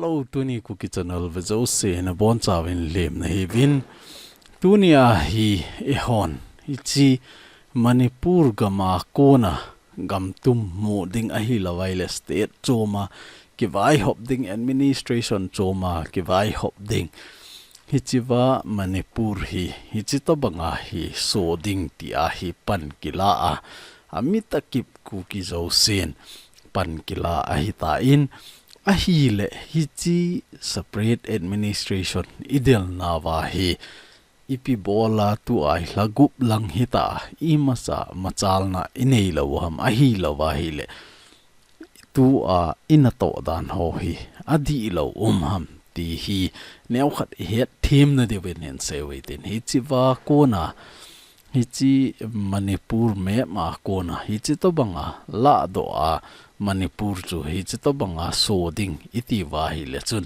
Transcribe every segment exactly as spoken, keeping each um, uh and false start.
Hello, tuni Kuki Channel ve jouse nabonchauvin lemna hiuvin. Tunia hi eihon hiche Manipur gama kona gamtum mu ding ahilouva ahile state choma kivaihop ding, administration choma kivaihop ding, hichea Manipur hi hiche tobanga hi so ding tia hi pan kila a, amitah kip Kuki jousen pan kila ahitan, ahile hiche separate administration idelnauva hi ipi bola tua hi lha gup lang hita, imacha machalna inei lou ham, ahilouva ahile tua inatoh dan ho hi adihlou um ham ti hi neokhat ihet themna diuvin hin seiuve tin, hichea kona hiche Manipur map a kona hiche tobanga lahdoh a Manipur chu hiche tobanga so ding itiuva ahile chun,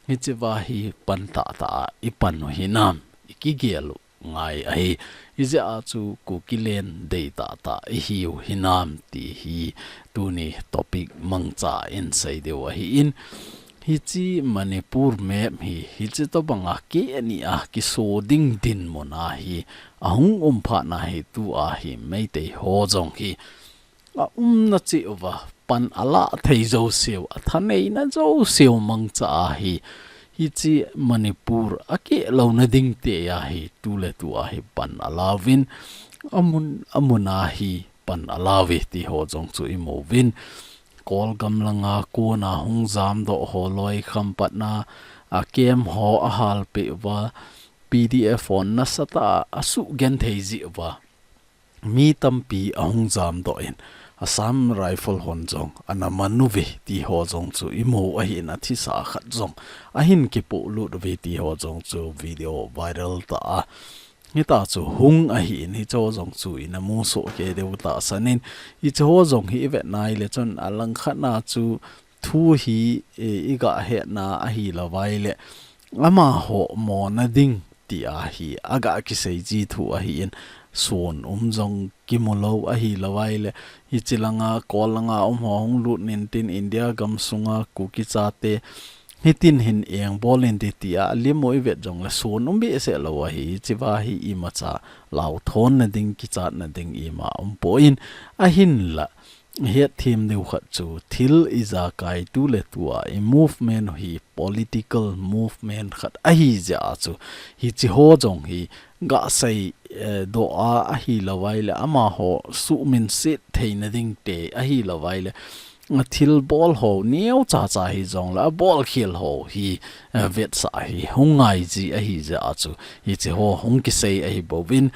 hichea hi pan tahtah a ipan u hinam ikigel u ngai ahi. Hijeh a chu Kukiland dei tahtah ihiu hinam ti hi tuni topic mangcha in sei diu ahin, hiche Manipur map hi hiche tobanga kehni a kiso ding dinmun a hi ahung um phat na hi tua hi Meitei ho jong hi aumna cheh uva pan alah thei jouseu, athaneina jouseu mangcha a hi hiche Manipur akehlouna ding tia hi tuletua hi pan alauvin, amun amun a hi pan alauve ti ho jong chu imuvin. Kolgam langa kona hung jamdoh ho loi kham patna a camp ho ahalpeh uva, P D F hon nasatah a asugenthei jeh uva mi tampi ahung jamdoh in, Assam Rifle hon jong ana man uve ti ho jong chu imu ahin, athisa khat jong ahin kipolut uve ti ho jong chu video viral tah a hita chu hung ahin, hicheho jong chu ina musoh kei diu tahsan in, hicheho jong hi ivet na ahile chun alangkhat na chu thu hi, eh, iga hetna ahilouva ahile amaho mona ding tia hi aga kisei ji thu ahin, sun um jong kimu lou ahilouva ahile, hiche langa, Kol langa um ho hung lut intin India gamsunga Kuki chate hitin hin engbol inte tia alim u ivet jongle sun um behseh lou ahi, hichea hi imacha laothonna ding, kichatna ding ima umpoi, ahinla hetthem diu khat chu thil ijakai tuletua i movement u hi political movement khat ahi jeh a chu hicheho jong hi gasei, eh, doh a ahilouva ahile amaho suhminset theina ding te ahilouva ahile, athilbol ho neocha cha hijongle abolkhel ho hi, eh, vetsah hi hung ngai ji ahi jeh a chu hicheho hung kisei ahi bouvin,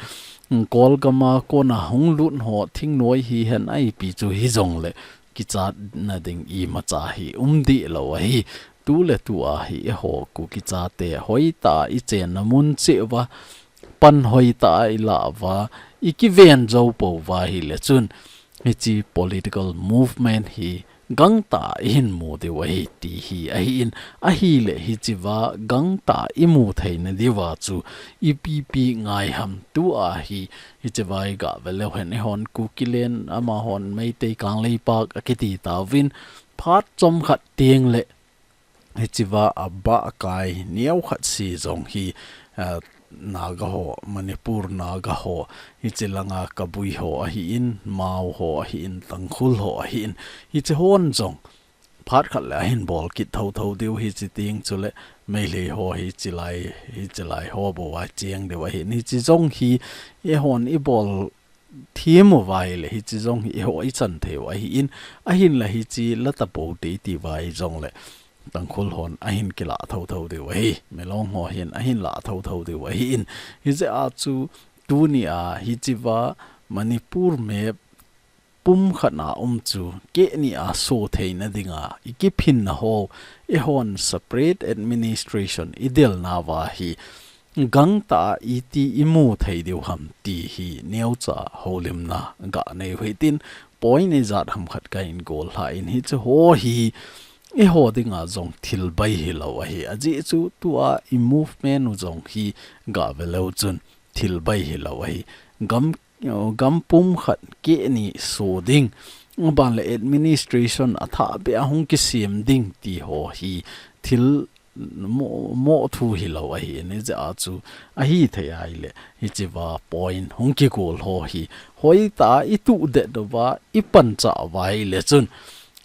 Kolgam a kona hung lut ho thingnoi hihen a ipi chu hijongle kichatna ding imacha hi um deh lou ahi. Tuletua hi eiho Kuki chate hoitah a ichenna mun cheh uva, pan hoitah a ilah uva, ikiven jou pouva ahile chun, hiche political movement hi gangtah a ihin mu diu ahi ti hi ahin, ahile hichea gangtah a imu theina diuva chu ipi ipi ngai ham tua hi, hichea iga ve leu hen eihon Kukiland, amahon Meitei Kangleipak akiti tauvin, phat chomkhat tengle hichea abahkai neokhat se jong hi, ah, Naga ho, Manipur Naga ho, hiche langa Kabui ho ahin, Mao ho ahin, Tangkhul ho ahin, hichehon jong phat khat le ahin bol kit thotho diu, hiche teng chule Meitei ho hichelai, hichelai ho bou a cheng diu ahin, hiche jong hi eihon ibol them uva ahile, hiche jong hi eiho ichan thei u ahin, ahinla hiche la tapou te itiuva hijongle Tangkhul hon ahin kilah thotho diu ahi, Milong ho hin ahin lah thotho diu ahin, hijeh a chu tunia hichea Manipur map pumkhat na um chu kehni a so theina dinga ikiphinna ho, eihon separate administration idelnauva hi gangtah a iti imu thei diu ham ti hi neocha houlimna ganei u hitin, point ijat ham khat kahin gollhah in, hicheho hi eiho dinga jong thil bai hilou ahi. Ajeh chu tua i movement u jong hi ga ve leu chun thil bai hilou ahi. Gam, gam pumkhat kehni so ding, aban le administration athahbeh a hung kisem ding ti ho hi thil mo, mo thu hilou ahi in, hijeh a chu ahithei ahile, hichea point hung kigol ho hi hoitah a ituh det uva, ipanchah uva ahile chun,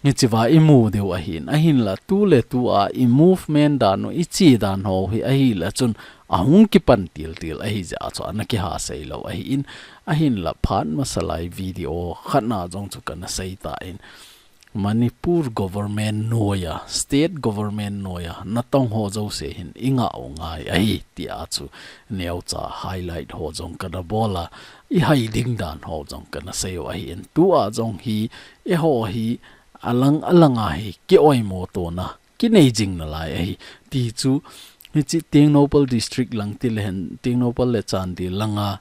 hichea imu diu ahi in, ahinla tuletua i movement dan u, iche dan ho hi ahile chun, ahung kipan tiltil ahijeh a chu ana kiha seilou ahi in, ahinla phat masa lai video khatna jong chu kana seitan, Manipur government noiya, state government noiya natong ho jouse hin ingah u ngai ahi, tia chu neocha highlight ho jong kana bol a, ihai ding dan ho jong kana sei u ahi in, tua jong hi, eiho hi, alang alanga hi kioimo tona kinei jing nalai ahi, ti chu, hiche Tengnoupal district lang tile hen, Tengnoupal le Chandel langa,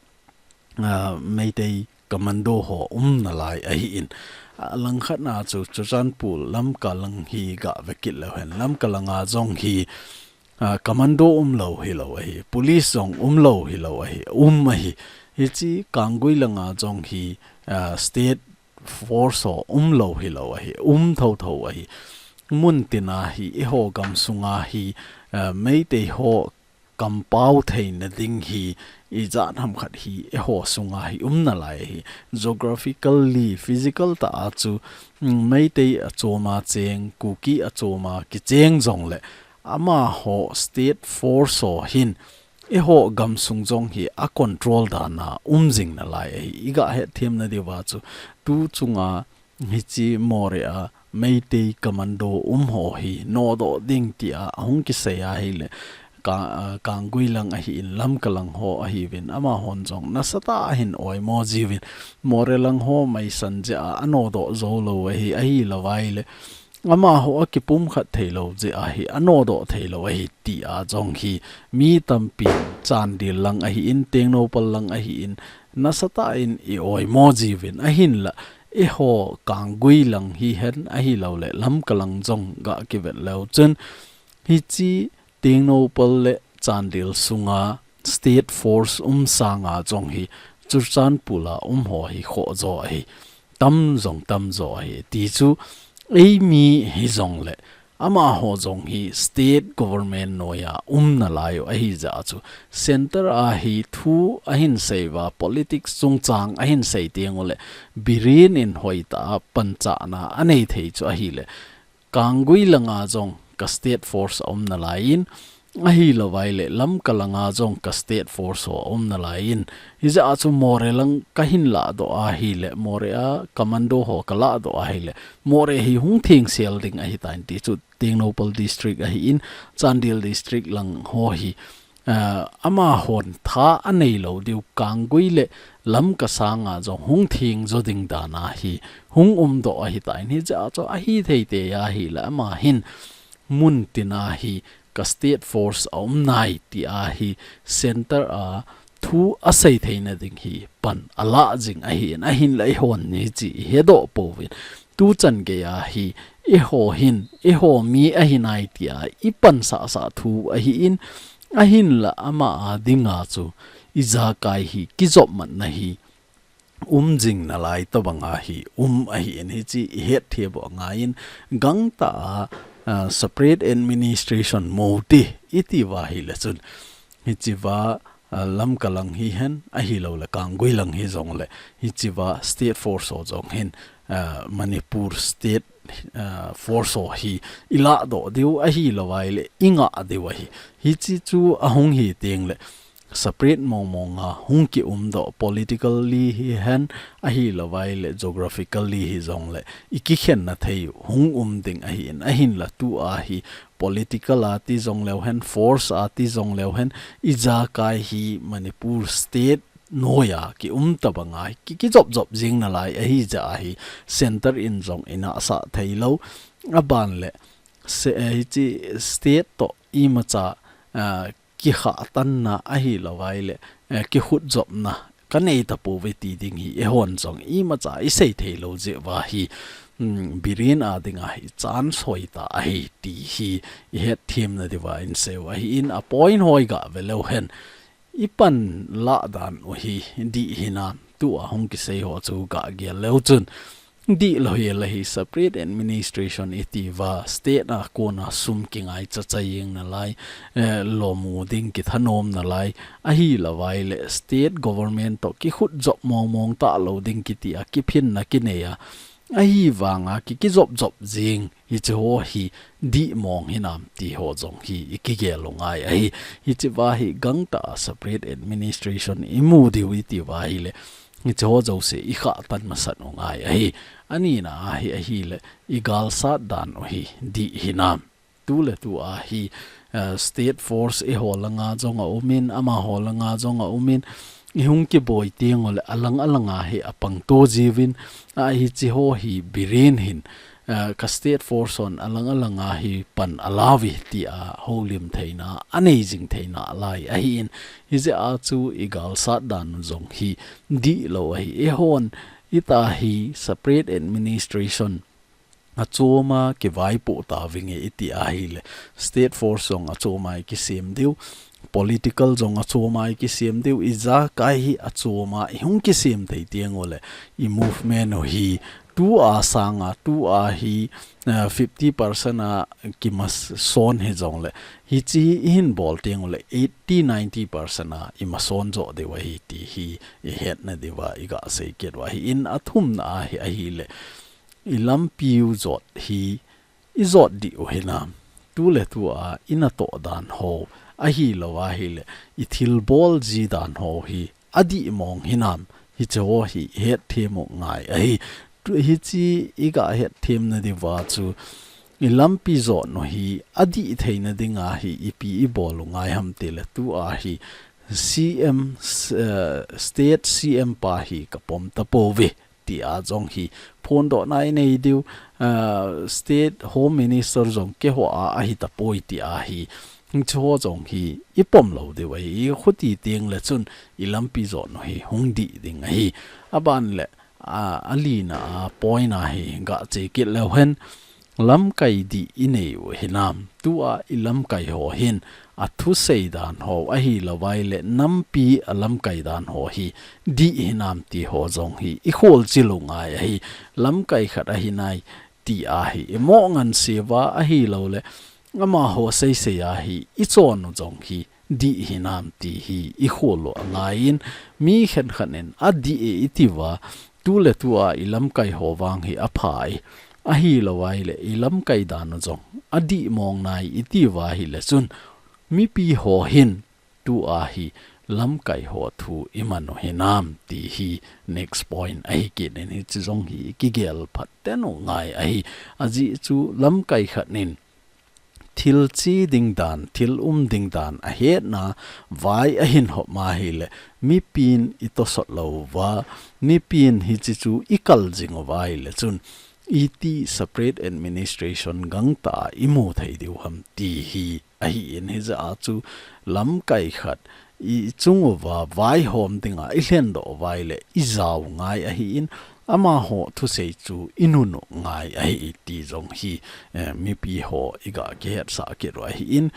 ah, Meitei commando ho um nalai ahi in. Ah, langkhatna chu Churachandpur Lamka lang hi gah vekit leu hen, Lamka langa jong hi, ah, commando umlou hilou ahi, police jong umlou hilou ahi, um ahi. Hiche Kanggui langa jong hi, ah, state force ho umlou hilou ahi, um thotho ahi. Muntina hi eiho gamsunga hi, ah, Meitei ho kampao theina ding hi, ijat hamkhat hi eiho sunga hi um nalai ahi. Geographically, physical tah a chu, mm, Meitei achoma cheng, Kuki achoma kicheng jongle, amaho state force ho hin eiho gamsung jong hi a control dana um jing nalai ahi. Igah hetthem nadiuva chu, tu chunga hiche Moreh a Meitei commando um ho hi nodoh ding tia ahung kisei ahile, Ka-, ah, Kanggui lang ahi in, Lamka lang ho ahiuvin, amahon jong nasatah a hin oimo jiuvin, Moreh lang ho maisan jeh a anodoh joulou ahi, ahilou ahile, amaho akipumkhat theilou jeh a hi anodoh theilou ahi, tia jong hi mi tampin Chandel lang ahi in, Tengnoupal lang ahi in, nasatah in i oimo jiuvin, ahinla eiho Kanggui lang hihen, ahilouleh Lamka lang jong gah kivet leu chun, hiche Tengnoupal le Chandel sunga state force um sanga jong hi Churachandpur a um ho hi khoh jo ahi, tam jong tam jo ahi, ti chu eimi hijongle, amaho jong hi state government noiya um nalai u ahijeh a chu, center a hi thu ahin seiuva, politics chungchang ahin sei tengule, Biren in hoitah a panchahna anei thei chu ahile, Kanggui langa jong ka state force aum nalai in, ahilou ahile Lamka langa jong ka state force ho aum nalai in, hijeh a chu Moreh lang kahin lahdoh ahile, Moreh a commando ho kalahdoh ahile, Moreh hi hung thengsel ding ahitan ti chu, Tengnoupal district ahi in, Chandel district lang ho hi, ah, amahon tha aneilou diu, Kanggui le Lamka sanga jong hung theng jo ding dana hi hung umdoh ahitan, hijeh a chu ahithei tei ahile, amahin muntina hi ka state force aum nai tia hi center a thu asei theina ding hi pan alah jing ahi in, ahinla eihon hiche ihedoh pouvin, tuchan geiya hi eiho hin, eiho mi ahi nai tia ipan sahsah thu ahi in, ahinla ama a dinga chu ijakai hi kijopmatna hi um jing nalai tobanga hi um ahi in, hiche ihetthem u angaiyin, gangtah a, ah, separate administration mouti itiuva ahile chun, hichea, ah, Lamka lang hihen, ahiloule Kanggui lang hijongle, hichea state force ho jong hin, ah, Manipur state, ah, force ho hi ilahdoh diu, ahilou ahile ingah diu ahi. Hiche chu ahung hi tengle separate mongmonga hung kiumdoh, politically hihen, ahilou ahile geographically hijongle ikikhenna thei u hung um ding ahi in, ahinla tua hi political a ti jongleu hen, force a ti jongleu hen, ijakai hi Manipur state noiya kium tobanga hi ki, kijopjop jing nalai ahijeh a hi center in jong inahsah theilou, aban le se, eh, hiche state toh imacha, ah, kikhahtanna ahilou ahile, eh, kikhutjopna kanei tapouve ti ding hi eihon jong imacha isei theilou jeh uva hi, mm, Biren a dinga hi chance hoitah ahi ti hi ihetthem nadiuva inseiu ahi in, a point ho igah veleu hen, ipan lah dan u hi dih hinam, tua hung kisei ho chu gah gel leu chun, Dihlou hi la hi separate administration iti uva, state a kona sum kingaicha cha jeng nalai, eh, lomu ding kithanom nalai, ahilou vai le state government toh kikhut jop mong mong talou ding kiti a kiphinna kinei a, ahivanga ki, kijop jop jeng, hiche ho hi dih mong hinam ti ho jong hi i kigel u ngai ahi. Hiche uva hi gangtah a separate administration i mu diu iti uva ahile, hiche ho jouse i khah tan masat u ngai ahi. Anina ahi, ahile, i galsat dan u hi dih hinam. Tu le tu a hi, eh, state force eiho langa jong aumin, amaho langa jong aumin, i hung kiboi teng ule alang alanga hi apang to jiuvin, a hiche ho hi Biren hin, eh, ka state force hon alang alanga hi pan alauve tia houlim theina, anei jing theina lai ahin, hijeh a chu i galsat dan u jong hi dihlou ahi. Eihon, ita hi separate administration achoma kivaipoh tauvinge iti ahile, state force jong achoma i kisem diu, political jong achoma i kisem diu, ijakai hi achoma i hung kisem thei teng ule, i movement u hi, tua sanga, tua hi, eh, fifty percent a kimason hijongle, hiche hi i hin bol teng ule, eighty, ninety percent a i mason jo diu ahi ti hi i hetna diuva i gasei kit u ahin, athumna ahi, ahile, i lampiu jot hi i jot dih u hinam. Tu le tu a i natoh dan ho, ahilou ahile, i thilbol ji dan ho hi adih mong hinam, hiche ho hi i hetthem u ngai ahi. Tu, hiche i gahetthem na diuva chu, i lampi jot u hi adih theina dinga hi ipi i bol u ngai ham tile, tua hi C M, eh, state C M pa hi ka pom tapouve tia jong hi phondohna i nei diu, ah, state home minister jong keiho a ahi tapoi tia hi, hiche ho jong hi i pom lou diu ahi, i khuti teng le chun i lampi jot u hi hung dih ding ahi. Aban le, ah, alina a point a hi gache kit leu hen, lamkai dih i nei u hinam. Tua i lamkai ho hin, athusei dan ho, ahilou vai le nampi a lamkai dan ho hi dih hinam ti ho jong hi i kholchil u ngai ahi. Lamkai khat ahi nai ti ahi i mo nganse uva ahilou le, amaho seisei a hi i chon u jong hi dih hinam ti hi i khol u angaiyin, mi khenkhat in adih e i ti uva, tu le tu a i lamkai ho vang hi apha e, ahilou vai le i lamkai dan u jong adih mong nai i ti uva ahile chun, mipi ho hin tua hi lamkai ho thu i man u hinam ti hi next point ahi kit in, hiche jong hi i kigel phat ten u ngai ahi. Ajeh chu lamkai khat in thil che ding dan, thil um ding dan ahetna vai ahin hop ma ahile, mipin i tosot lou uva, mipin hiche chu i kal jing uva ahile chun, iti separate administration gangtah a i mu thei diu ham ti hi ahin, hijeh a chu lamkai khat i chung uva vaihom dinga i lhendoh uva ahile i jao ngai ahin, amaho thusei chu i nun u ngai ahi ti jong hi, eh, mipi ho i ga kihetsah kit u ahin,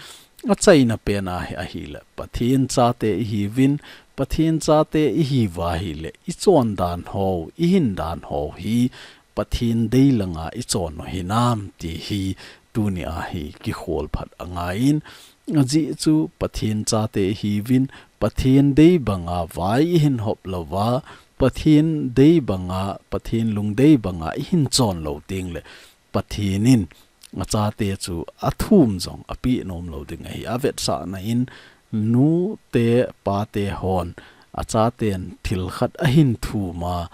achaina pen a hi ahile, Pathen chate i hiuvin, Pathen chate i hiuva ahile, i chon dan ho, i hin dan ho hi Pathen dei langa i chon u hinam ti hi tuni a hi kikhol phat angaiyin, ajeh chu Pathen chate i hiuvin, Pathen dei banga vai i hin hop louva, Pathen dei banga, Pathen lungdei banga i hin chon lou teng le, Pathen in achate chu athum jong apeh nom lou ding ahi. Avetsahna in, nute pate hon achaten thil khat ahin thum a,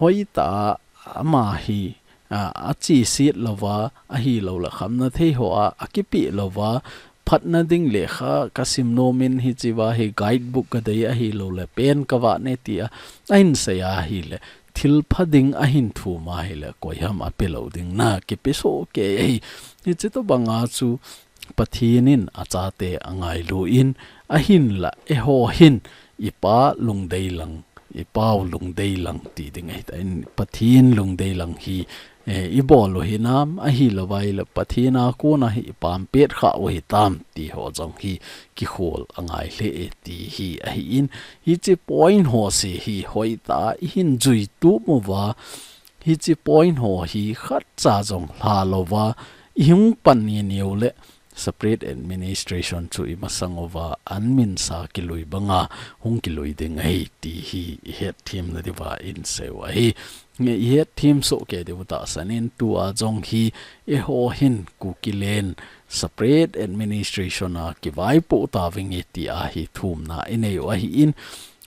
hoitah a ama hi, a, acheset louva, ahilou le khamna thei ho a, akipeh louva, phatna ding lekha ka sim nom in, hiche uva hi guidebook ka dei, ahilou le pen ka vah e tia ahin sei a ahile, thil pha ding ahin thum a ahile, koi ham ape lou ding, na kipe soh kei ahi. Hiche tobanga chu Pathen in achate angailu in, ahinla eiho hin i Pa lungdei lang, i Pau lungdei lang ti ding ahitan, Pathen lungdei lang hi, eh, i bol u hinam, ahilou vai le Pathen a kona hi i pam pet kha u hitam ti ho jong hi kikhol angai lheh e ti hi ahin, hiche point ho se hi hoitah a i hin jui tup uva, hiche point ho hi khatcha jong lha louva, ihung pan nini uleh separate administration chu imasang uva, an minsa kilui banga hung kilui ding ahi ti hi ihet them nadiuva inseiu ahi. Nge ihet them soh kei diu tahsan in tua jong hi eiho hin Kuki len separate administration a kivaipoh tavinge tia hi thumna ineiu ahin,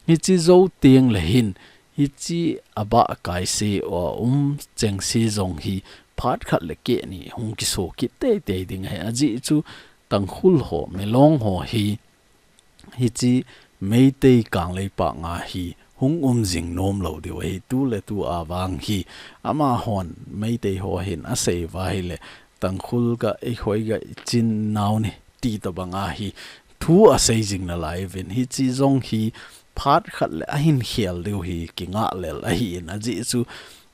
hiche jou teng le hin, hiche abah kaise a um chengse jong hi phat khat le keh ni hung kiso kit teitei ding ahi. Ajeh chu Tangkhul ho, Milong ho hi, hiche Meitei kangleipak a hi hung um jing nom lou diu ahi. Tu le tu a vang hi amahon Meitei ho hin asei uva ahile Tangkhul ga, eiho ga ichin nau ni ti tobang a hi thu asei jing nalai uvin, hiche jong hi phat khat le ahin khel diu hi kingah lel ahin, ajeh chu,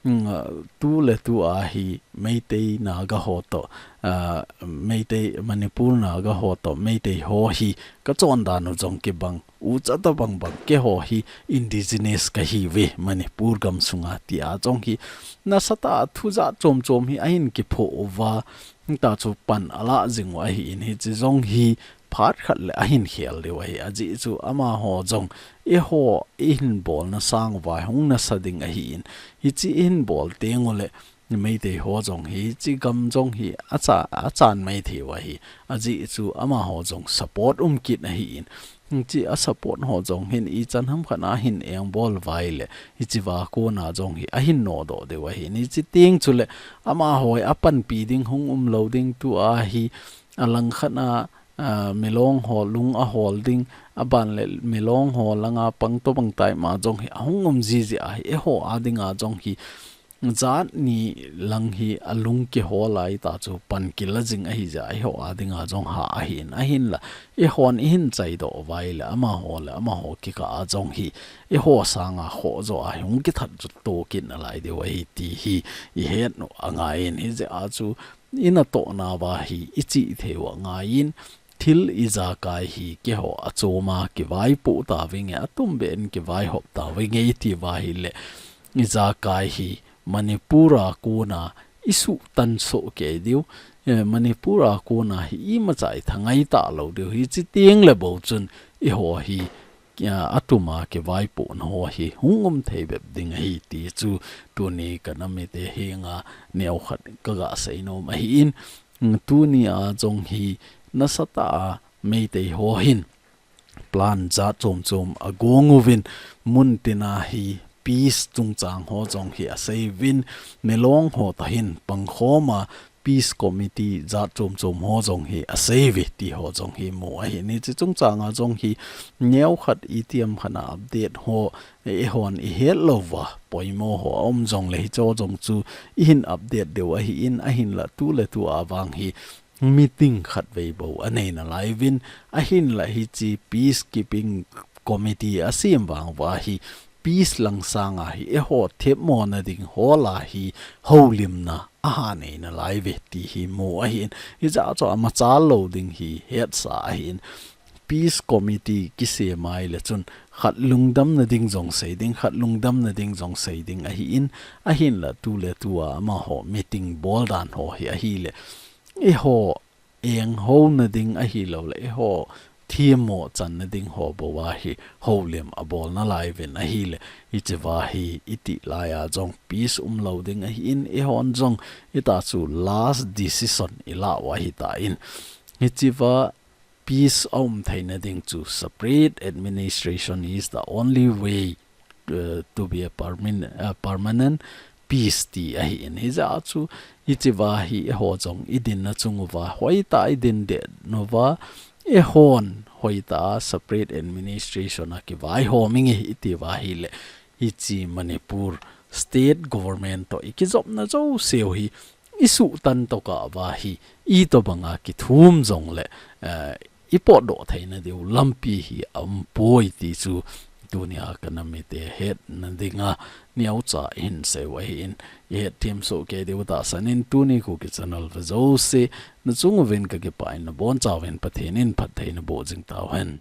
mm, tu le tu a hi Meitei Naga ho toh, ah, Meitei Manipur Naga ho toh, Meitei ho hi kachondan u jong kibang, ucha tobang bang, keiho hi indigenous kahiuve Manipur gamsunga tia jong hi nasatah a thu jat chom chom hi ahin kiphoh uva, hita chu pan alah jing u ahin, hiche jong hi phat khat le ahin khel diu ahi. Ajeh chu amaho jong eiho ihin bolna sang uva hung nasa ding ahin, hiche ihin bol teng uleh Meitei ho jong hi, hiche gam jong hi acha, achan maithei u ahi. Ajeh chu amaho jong support um kit ahin, hiche a support ho jong hin ichan ham khat a hin engbol uva ahile, hiche va kona jong hi ahin nodoh diu ahin, hiche teng chuleh amaho hi apanpi ding hung um lou ding, tua hi alang khat a, ah, Milong ho lung ahol ding, aban le Milong ho langa pang tobang tai ma jong hi ahung um jiji ahi, eiho a dinga jong hi jat ni lang hi alung kihol a, hita chu pan kila jing ahi jeh a eiho a dinga jong hah ahin, ahinla eihon ihin chaidoh uva ahile amaho le amaho kikah a jong hi eiho sanga khoh jo a hi hung kithat ju to kit nalai diu ahi ti hi ihet u angaiyin, hijeh a chu inatohna uva hi ichih thei u angaiyin, thil ijakai hi keiho achom a kivaipoh tavinge, atumbeh in kivaihop tavinge iti uva ahile, ijakai hi Manipur a kona isuhtan soh kei diu, eh, Manipur a kona hi imacha ithangai talou diu, hiche teng le bou chun eiho hi, ah, atum a kivaipohna ho hi hung um thei bep ding ahi ti chu tuni kanam mite henga neokhat kaga seinom ahin, mm, tuni a jong hi nasatah a Meitei ho hin plan jat chom chom agong uvin, mun tina hi peace chungchang ho jong hi aseiyuvin, Milong ho toh hin pangkhom a peace committee jat chom chom ho jong hi aseiyuve ti ho jong hi mu ahin, hiche chungchang a jong hi neokhat itiham khat a update ho eihon ihet louva poimo ho aum jongle hicheho jong chu ihin update diu ahin, ahinla tu le tu a vang hi meeting khatvei bou anei nalaiuvin, ahinla hiche peacekeeping committee asem vang uva hi peace lang sanga hi eiho themmo nading hol a hi houlimna aha nei nalaiuve ti hi mu ahin, hijeh a chu amachal lou ding hi hetsa ahin, peace committee kisem ahile chun khat lungdamna ding jong sei ding, khat lungdamna ding jong sei ding ahin, ahinla tu le tu a amaho meeting bol dan ho hi ahile, eiho enghouna ding ahilouleh eiho themmo channa ding ho bou a hi houlim abol nalaiuvin ahile, hichea hi iti laiya jong peace umlou ding ahin, eihon jong hita chu last decision ilah u ahitan, hichea peace aum theina ding chu separate administration is the only way, uh, to be a permin-, uh, permanent peace ti ahin, hijeh a chu hichea hi eiho jong idinna chung uva hoitah a idin deh uva, eihon hoitah a separate administration a kivaihom inge iti uva ahile, hiche Manipur state government toh ikijopna jouseu hi isuhtan tokah uva hi itobanga kithum jongle, eh, ipotdoh theina diu lampi hi aumpoi ti chu tunia kanam mite hetna dinga neocha ihin seiu ahin, ihet themsoh kei diu tahsan in tuni Kuki channel ve jouse nachung uvin kakipah in, nabonchauvin Pathen in phatthei naboh jing tauhen.